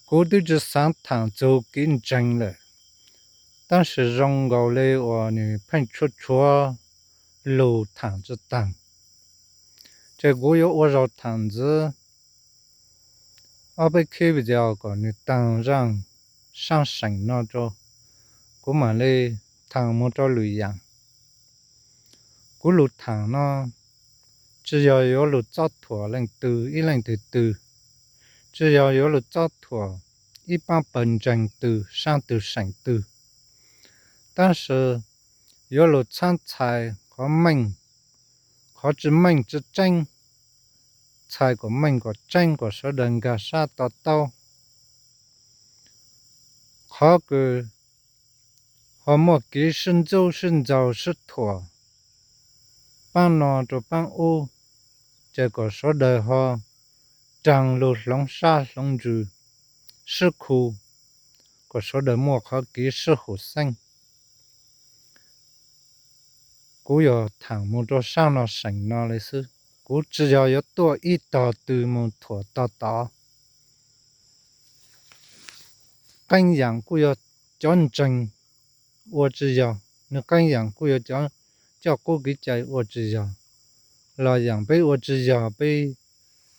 Kuv twb tsis xaav thaam txug kev ntseeg lawm, tab sis zoo nkaus li uas nwg pheej tshuav tshuav lug thaam tsi taag, ces kuv yuav ua zaug thaam ntxiv ob peb clip video kom nwg taag zaaj saab seem no rua, kuv maam le thaam moog rua lwm yaam. Kuv lug thaam no tsi yog yuav lug txob thuam leej twg ib leej twg twg, tsi yog yuav lug txob thuam ib paab pawg ntseeg twg saab twg seem twg, tab sis yuav lug txhaab txhais qhov meej, qhov tsi meej tsi tseeb, txhais kom meej kom tseeb kom sawv daws nkag sab to taub. Qhov kws ho muaj kev sib ntxub sib ntxaug sib thuam paab no rua paab ub, ces kom sawv daws ho raag lug hloov sab hloov ntsws sib khu, kom sawv daws muaj qhov kev sib hum xeeb. Kuv yog thaam moog rua saab no seem no le xwb, kuv tsi yog yuav tuaj ib tog twg moog thuam tog tod. Qee yaam kuj yog cov ntseeg ua tsi yog, nwg qee yaam kuj yog cov coj qub kev cai ua tsi yog, los yaam peb ua tsi yog peb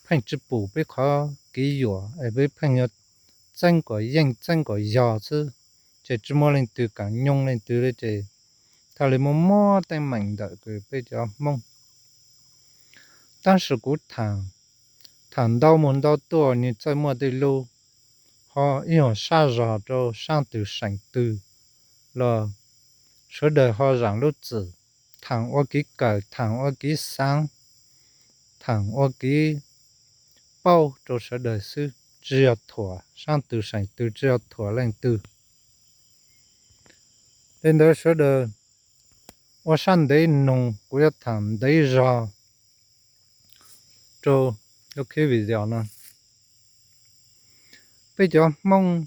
pheej tsi pum peb qhov kev yuam es peb pheej yuav txeeb kom yeej txeeb kom yog xwb, ces tsi muaj leej twg kaam nyoog leej twg le ces thaum le muaj muab teeb meem ntawm kws peb cov Hmoob. Tab sis kuv thaam ntau moog ntau tuaj nwg txawj muaj tej lub ho ib yam sab zog rua saab twg seem twg los sawv daws ho zaam lub txim, thaam ua kev kawm, thaam ua kev xaav, thaam ua kev paub rua sawv daws xwb, tsi yog thuam saab twg seem twg, tsi yog thuam leej twg. Le ntawd sawv daws ua sab ntev noog, kuv yuav thaam ntev zog rua lub video no. Peb cov Hmoob,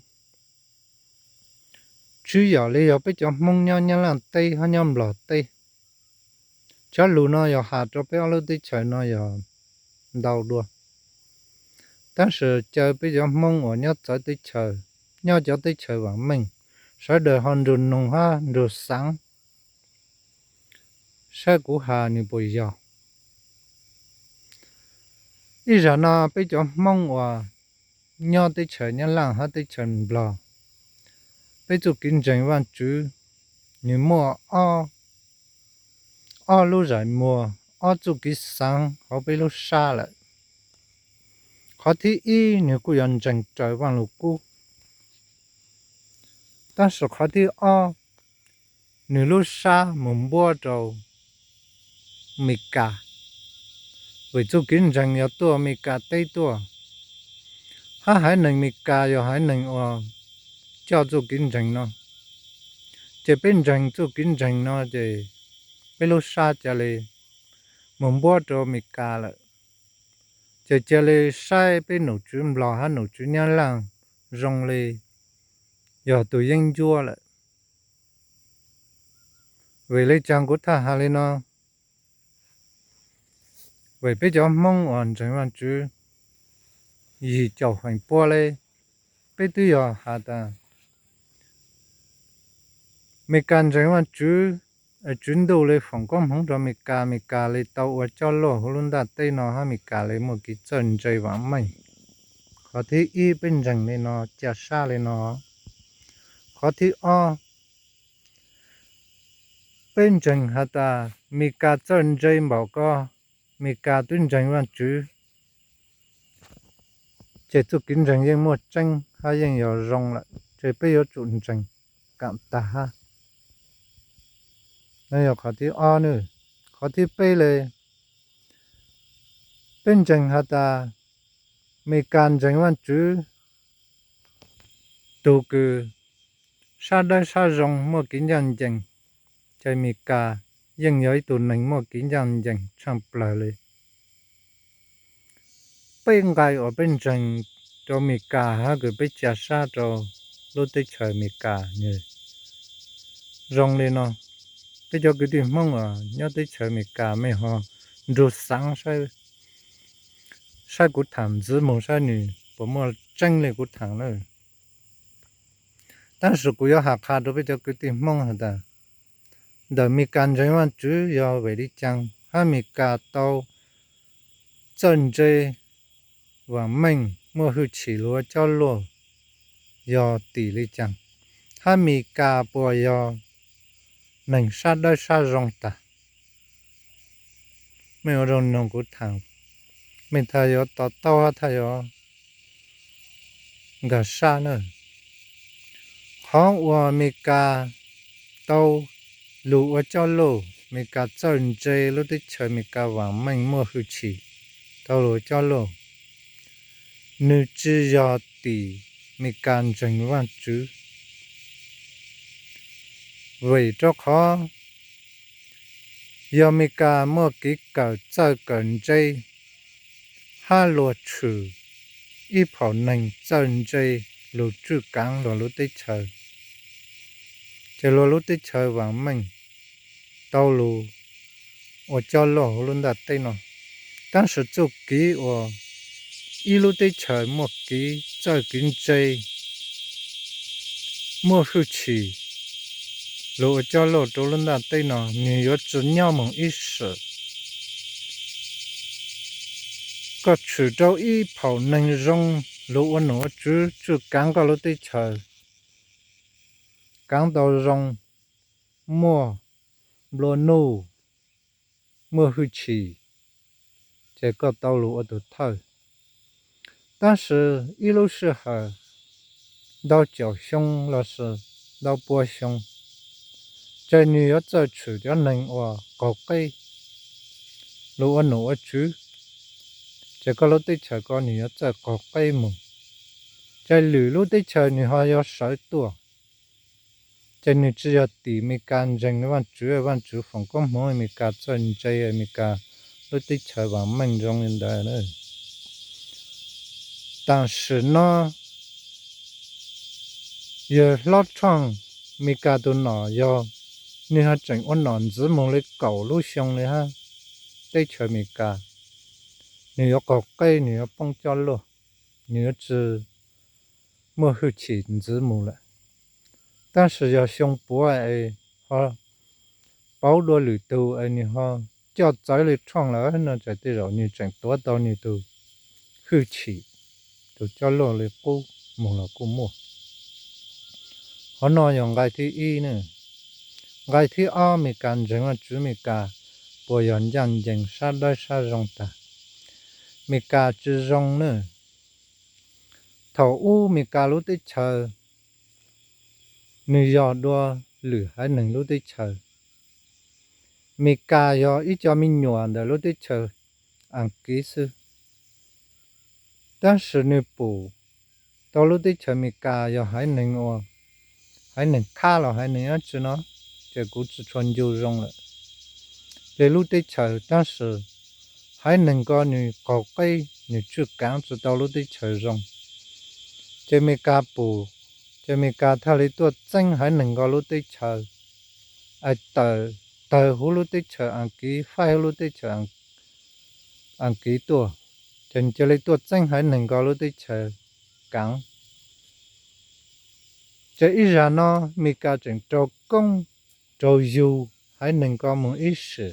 tswv yog le yog peb cov Hmoob nyob Nyab Laaj teb hab nyob Nplog teb, cov lug no yog has rua peb ob lub teb chaws no yog ntau dua. Tab sis caw peb cov Hmoob uas nyob txawv teb chaws, nyob cov teb chaws vaam meej, sawv daws ho nrug noog hab nrug xaav saib kuv has nwg puas yog. Ib zag no peb cov Hmoob uas nyob teb chaws Nyab Laaj hab teb chaws Nplog, peb txuj kev ntseeg Vaajtswv nwg muaj ob lub zais muag, ob txuj kev xaav hauv peb lub sab lawm. Qhov thib ib nwg kuj yog ntseeg raws Vaaj Lug Kub, tab sis qhov thib ob nwg lub sab moog npuab rua Amelikas, vim txuj kev ntseeg yog tuaj Amelikas teb tuaj, hab haiv neeg Amelikas yog haiv neeg uas coj txuj kev ntseeg no. Ces peb ntseeg txuj kev ntseeg no ces peb lub sab ca le moog npuab rua Amelikas lawm. Ces ca le saib peb nom tswv Nplog hab nom tswv Nyab Laaj zoo le yog tug yeeb ncuab lawm. Vim le caag kuv thaaj has le no? Vim peb cov Hmoob uas ntseeg Vaajtswv yim caum feem pua le, peb twb yog has tas Amelikas ntseeg Vaajtswv, Tswv Ntuj le foom koob hmoov rua Amelikas, Amelikas le tau ua coj luaj huv lub ntaaj teb no hab Amelikas le muaj kev txawj ntse vaam meej. Qhov thib ib peb ntseeg le no, ca sab le no. Qhov thib ob, peb ntseeg has tas Amelikas txawj ntse npaum ko, Amelikas twb ntseeg Vaajtswv, ces txuj kev ntseeg yeej muaj tseeb hab yeej yog zoo lawm, ces peb yuav tsum ntseeg kaam tag hab. No yog qhov thib ob ne. Qhov thib peb le, peb ntseeg has tas Amelikas ntseeg Vaajtswv, tug kws sab dawb sab zoo muaj kev ncaaj ncees, ces Amelikas yeej yog ib tug neeg muaj kev ncaaj ncees tshaaj plawg le. Peb nqai uas peb ntseeg rua Amelikas hab kws peb ca sab rua lub teb chaws Amelikas nwg zoo le no. Peb cov kwv tij Hmoob uas nyob teb chaws Amelikas mej ho nrug xaav saib kuv thaam ntxiv moog saib nwg puas muaj tseeb le kuv thaam na. Tab sis kuv yuav has qha rau peb cov kwv tij Hmoob has tas, ntawm Mes Kas ntseeg Vaajtswv yog vem li caag, hab Mes Kas tau txawj ntse vaam meej muaj hwj chim lug ua coj luaj yog tim li caag, hab Mes Kas puas yog neeg sab dawb sab zoo tag? Mej ua zoo noog kuv thaam, mej thaam yuav to taub hab thaam yuav nkag sab na. Qhov uas Mes Kas tau lug ua coj luaj, Mes Kas txawj ntse, lub teb chaws Mes Kas vaam meej muaj hwj chim tau lug ua coj luaj, nwg tsi yog tim Mes Kas ntseeg Vaajtswv. Vim rau qhov yog Mes Kas muaj kev kawm txawj kawm ntse hab luag tshwm ib phaum neeg txawj ntse lug tswj kaav luag lub teb chaws, ces luag lub teb chaws vaam meej tau lug ua coj luaj huv lub ntaaj teb no. Tab sis txuj kev uas ib lub teb chaws muaj kev txawj kev ntse, muaj hwj chim lug ua coj luaj rau lub ntaaj teb no, nwg yuav tsi nyob moog ib sim. Koj tshwm rau ib phaum neeg zoo lug ua nom ua tswv tswj kaav koj lub teb chaws, kaav tau zoo, muaj nplua nuj, muaj hwj chim, ces koj tau lug ua tug thawj. Tab sis ib lub sij hawm ntau caum xyoo lossis ntau pua xyoo, ces nwg yuav txawj tshwm cov neeg uas qaug qeb lug ua nom ua tswv, ces koj lub teb chaws ko nwg yuav txawj qaug qeb moog, ces lwm lub teb chaws nwg ho yuav sawv tuaj. Ces nwg tsi yog tim Mes Kas ntseeg Vaajtswv, Vaajtswv foom koob moov Mes Kas txawj ntse, Mes Kas lub teb chaws vaam meej zoo li ntawd. Tam sim no yawg hlob Trump, Mes Kas tug nom, yog nwg ho tseem ua nom ntxiv moog li kaum lub xyoo li hab, teb chaws Mes Kas nwg yuav qaug qeb, nwg yuav poob coj luaj, nwg yuav tsi muaj hwj chim ntxiv moog lawm. Tab sis yog xyoo puav es ho paub dua lwm tug es nwg ho coj txawv li Trump lawm no, ces tej zaum nwg tseem tuav tau nwg tug hwj chim, tug coj luaj li qub moog los kuj muaj. Qhov no yog nqai thib ib ne. Nqai thib ob, Mes Kas ntseeg Vaajtswv, Mes Kas puas yog ncaaj ncees sab dawb sab zoo tag? Mes Kas tsi zoo ne. Thaum ub Mes Kas lub teb chaws nwg yog dua lwm haiv neeg lub teb chaws. Mes Kas yog ib co me nyuam ntawm lub teb chaws Askiv xwb, tab sis nwg pum tau lub teb chaws Mes Kas yog haiv neeg ua, haiv neeg khab los haiv neeg dlaab tsi no, ces kuv tsi tshua ncu zoo lawm le lub teb chaws, tab sis haiv neeg ko nwg qaug qeb, nwg tswj kaav tsi tau lub teb chaws zoo. Ces Mes Kas pum, ces Mes Kas thaj li tuaj txeeb haiv neeg ko lub teb chaws, es tawm tawg huv lub teb chaws Askiv, faib huv lub teb chaws Askiv tuaj, ces cia li tuaj txeeb haiv neeg ko lub teb chaws kaav. Ces ib zag no Mes Kas tseem raug koob, raug yug haiv neeg ko moog ib sim,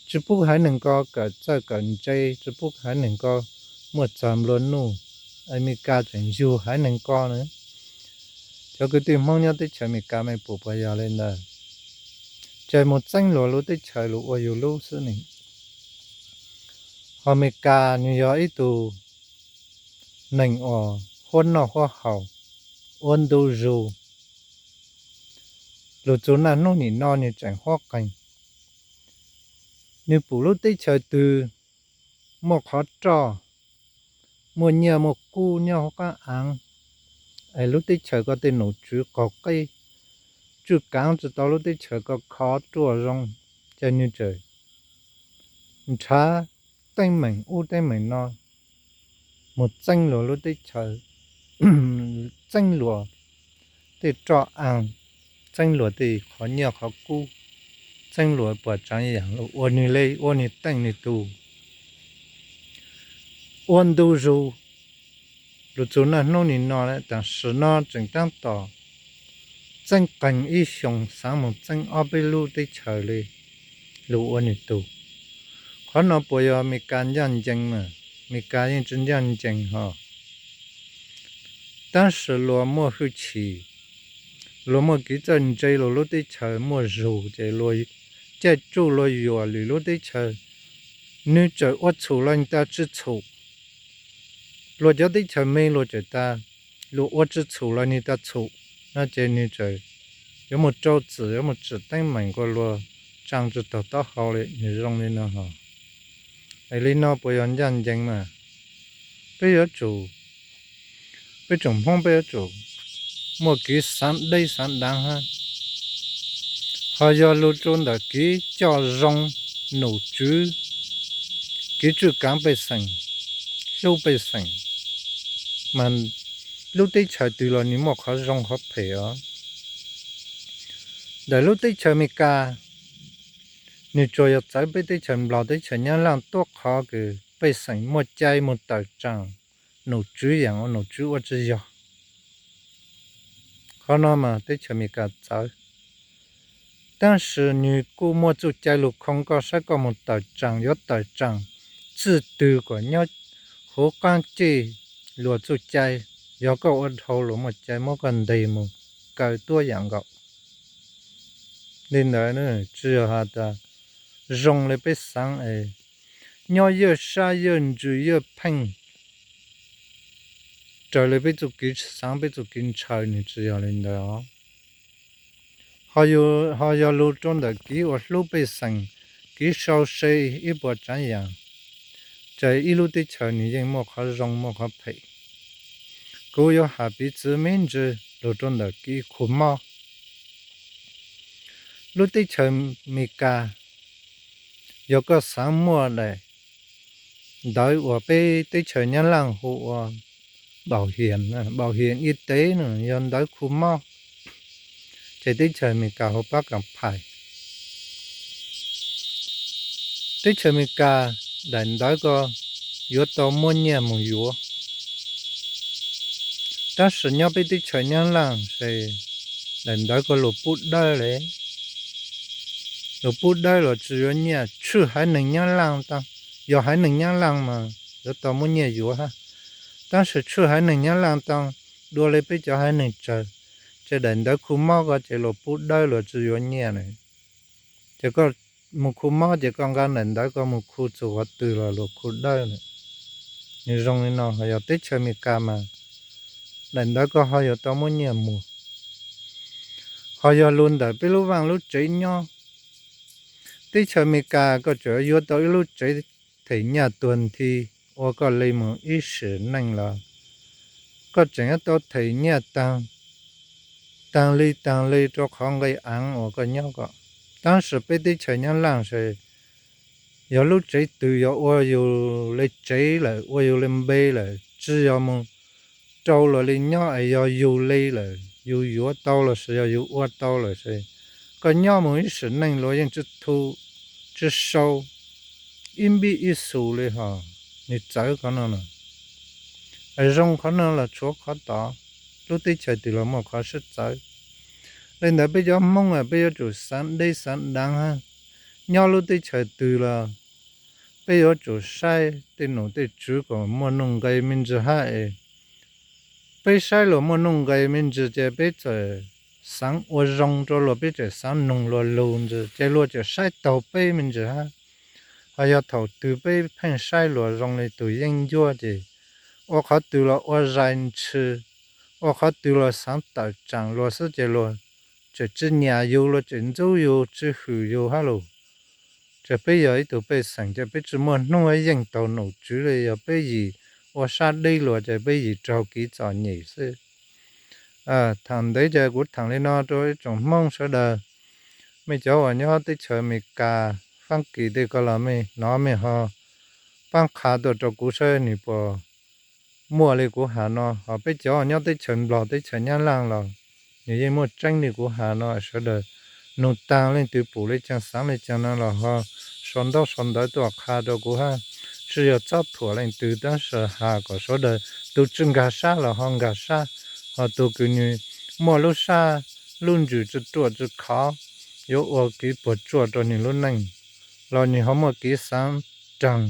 tsi pub haiv neeg ko kawm txawj kawm ntse, tsi pub haiv neeg ko muaj txag nplua nuj, Mes Kas tseem yug haiv neeg ko na. Cov kwv tij Hmoob nyob teb chaws Mes Kas mej pum puas yog li ntawd? Ces moog txeeb luag lub teb chaws lug ua yug lub xwb ne. Ho Mes Kas nwg yog ib tug neeg uas huab noj huab haus, ua ntu zug, lug txug naj nub nim no nwg tseem huab qeeg. Nwg pum lub teb chaws twg muaj qhov roj, muaj nyiaj muaj kub nyob huv qaab aav, es lub teb chaws ko tej nom tswv qaug qeb, tswj kaav tsi tau lub teb chaws ko khov ruaj zoo, ces nwg tseem nrhav teeb meem ub teeb meem no, moog txeeb luag lub teb chaws, txeeb luag tej roj aav, txeeb luag tej qhov nyiaj qhov kub, txeeb luag puas tsaav yaam lug ua nwg le, ua nwg teej nwg tug, ua ntu zug, Lug txug naj hnub nim no, tam sim no tseem taab tom txeeb qeeg ib xyoos xaav moog txeeb ob peb lub teb chaws le lug ua nwg tug. Qhov no puas yog Amelikas ncaaj nceeg? Amelikas yeej tsi ncaaj nceeg hos, tab sis luag muaj hwj chim, luag muaj kev txawj ntse, luag lub teb chaws muaj zug ces luag caij tsuj luag yuam lwm lub teb chaws, nwg txawm ua txhum los nwg tas tsi txhum. Luag cov teb chaws me luag txawm tas, luag ua tsi txhum los nwg tas txhum, no ces nwg txawm yuav moog rau txim, yuav moog tsim teeb meem kuas luag tsaa tsi taug taub hau le. Nwg zoo le no hos, es le no puas yog ncaaj nceeg mas? Peb yuav tsum, peb tsoom Hmoob peb yuav tsum muaj kev xaav deb xaav daav hab. Hos yog lug rua ntawm kev coj zoo, nom tswv, kev tswj kaav pej xeem, hlub pej xeem, mas lub teb chaws twg los nwg muaj qhov zoo qhov phem os. Ntawm lub teb chaws Amelikas, nwg tsuas yog txawv peb teb chaws Nplog, teb chaws Nyab Laaj tuab qhov kws pej xeem muaj cai moog tawm tsaam nom tswv yaam uas nom tswv ua tsi yog. Qhov no mas teb chaws Amelikas txawv, tab sis nwg kuj muaj txuj cai lug khoo koj saib koj moog tawm tsaam yuav tawm tsaam txij twg kom nyob huv qaab cej luag txuj cai. Yog koj ua dhau luag muaj cai muab koj nteg moog kaw tuab yaam nkaus. Li ntawd tsi yog has tas zoo le peb xaav es nyob yaj sab yaj ntsws yaj pheej raws le peb txuj kev xaav peb txuj kev ntshaw, nwg tsi yog le ntawd os. Hos yog lug rua ntawm kev ua hlub pej xeem, kev sau se ib puas tsaav yaam, ces ib lub teb chaws nwg yeej muaj qhov zoo muaj qhov phem. Kuv yuav has piv txwv me ntsis lug rua ntawm kev khu mob. Lub teb chaws Amelikas, yog koj xaav muaj daim ntawv uas peb teb chaws Nyab Laaj hu ua npaum hiam, npaum hiam i tev no yog ntawv khu mob, ces teb chaws Amelikas hu pab kaam phais. Teb chaws Amelikas daim ntawv ko yuav tau muab nyiaj moog yuav. Tab sis nyob peb teb chaws Nyab Laaj ces daim ntawv ko luag pub dawb le, luag pub dawb los tsi yuav nyiaj, tshwj haiv neeg Nyab Laaj tau, yog haiv neeg Nyab Laaj mas yuav tau muab nyiaj yuav hab. Tab sis tshwj haiv neeg Nyab Laaj tau, dua le peb cov haiv neeg tsawg, ces daim ntawv khu mob ko ces luag pub dawb luag tsi yuav nyiaj na. Ces koj moog khu mob ces koj nqa daim ntawv ko moog khu txug qhov twg los luag khu dawb na. Nwg zoo le no, hos yog teb chaws Amelikas mas daim ntawv ko ho yuav tau muab nyiaj muag. Hos yog lug ntawm peb lub vaaj lub tsev nyob, teb chaws Amelikas koj tseem yuav tau ib lub tsev them nyaj tuag nthi ua koj le moog ib sim neej los koj tseem yuav tau them nyaj taag, taag le taag le rua qhov nqe aav uas koj nyob ko. Tab sis peb teb chaws Nyab Laaj ces yog lub tsev twg yog ua yug le tsev lawm, ua yug le npe lawm, tsi yog moog rau luag le nyob es yog yug le lawm, yug yuav tau lossis yog yug ua tau lawm ces koj nyob moog ib sim neej luag yeej tsi thu, tsi sau ib npib ib xus le hos. Nwg txawv qhov no na. Zoo qhov no los tshuav qhov tod, lub teb chaws twg los muaj qhov sib txawv. Le ntawd peb cov Hmoob peb yuav tsum xaav deb xaav daav hab. Nyob lub teb chaws twg los peb yuav tsum saib tej nom tej tswv kom muaj nuj nqes me ntsis hab es peb saib luag muaj nuj nqes me ntsis ces peb txawm xaav ua zoo rua luag, peb txawm xaav noog luag lug ntsis ces luag txawm saib taug peb me ntsis hab. Hos yog thaum twg peb pheej saib luag zoo le tug yeeb ncuab ces ua qhov twg los ua zais ntshis, ua qhov twg los xaav tawm tsaam luag xwb ces luag tseem tsi nyam yug, luag tseem ntxub yug tsi hwm yug hab lug. Ces peb yog ib tug pej xeem ces peb tsi muaj hnub yeej taug nom tswv le, yog peb yim ua sab deb luag ces peb yim raug kev txom nyem xwb. Thaum ntev ces kuv thaam le no rua ib tsoom Hmoob sawv daws, mej cov uas nyob teb chaws Amelikas, Faab Kis tej ko los mej hnov mej ho paab qha tuaj rua kuv saib nwg puas muaj le kuv has no. Hos peb cov uas nyob teb chaws Nplog teb chaws Nyab Laaj los nwg yeej muaj tseeb le kuv has no. Sawv daws nug taag leej twg pum le caag xaav le caag no los ho sau ntaub sau ntawv tuaj qha rua kuv hab. Tsi yog txob thuam leej twg tab sis has kom sawv daws Tus tsi nkag sab los ho nkag sab, ho tus kws nwg muaj lub sab lub ntsws tsi ruaj tsi khov, yuav ua kev puas tsuaj rua nwg lub neej, los nwg ho muaj kev xaav raag,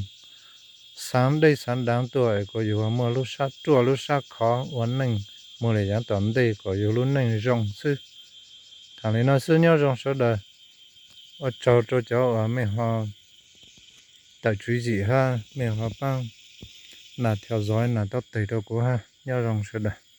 xaav dlej xaav daav tuaj es kuas yug muaj lub sab ruaj lub sab khov ua neej moog le yaav tom ntej kuas yug lub neej zoo xwb. Thaam le nuav xwb, nyob zoo sawv daws. Ua tsaug rua cov uas mej ho tawm tswv yim hab mej ho paab nas theo dõi nas taub teg rua kuv hab, nyob zoo sawv daws.